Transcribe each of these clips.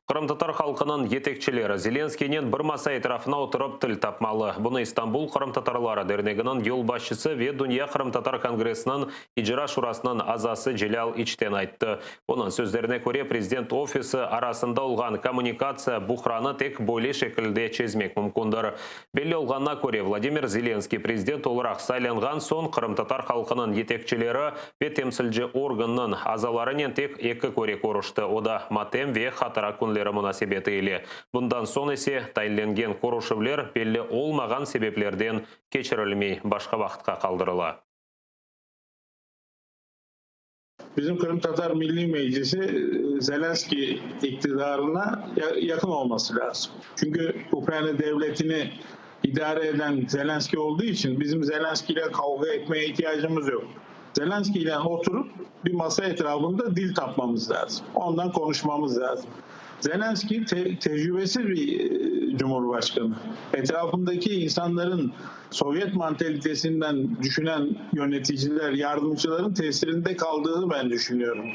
Qırımtatar halqınıñ yetekçileri Zelenskiynen bir masa etrafına oturıp til tapmalı. Bunı İstanbul qırımtatarları derneginiñ yolbaşçısı ve Dünya qırımtatar kongressiniñ icra şurasınıñ azası Celâl İçten ayttı. Onıñ sözlerine köre, prezident ofisi arasında olğan kommunikatsiya buhranı tek böyle şekilde çezmek mümkündir. Belli olğanına köre, Vladimir Zelenskiy prezident olaraq saylanğan soñ qırımtatar halqınıñ yetekçileri ve temsilci organnıñ azalarınen tek eki köre körüşti, o da matem ve hatıra künleri munasebeti ile. Bundan soñ ise tayinlengen körüşüvler belli olmağan sebeplerden keçirilmey, başqa vaqıtqa qaldırıla. Bizim Qırımtatar Milliy Meclisi Zelenskiy iktidarına yaqın olması lâzım. Çünki Ukraina devletini idare eden Zelenskiy olduğu içün bizim Zelenskiy ile qavğa etmeye ihtiyacımız yoq. Zelenskiy ile oturıp bir masa etrafında dil tapmamız lâzım. Ondan konuşmamız lâzım. Zelenskiy te tecrübesiz bir cumhurbaşqanı. Etrafındaki insanların Sovyet mantalitesinden düşünen yöneticiler, yardımcıların tesirinde kaldığını ben düşünüyorum.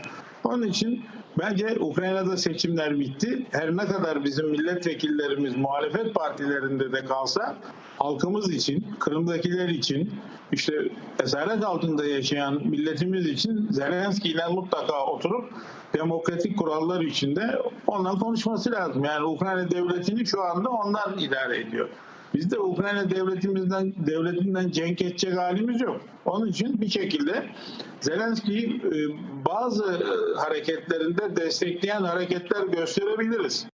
Onun için bence Ukrayna'da seçimler bitti. Her ne kadar bizim milletvekillerimiz muhalefet partilerinde de kalsa halkımız için, Kırım'dakiler için, işte esaret altında yaşayan milletimiz için Zelenskiy ile mutlaka oturup demokratik kurallar içinde ondan konuşması lazım. Yani Ukrayna devletini şu anda onlar idare ediyor. Biz de Ukrayna devletimizden devletinden cenk edecek halimiz yok. Onun için bir şekilde Zelenskiy bazı hareketlerinde destekleyen hareketler gösterebiliriz.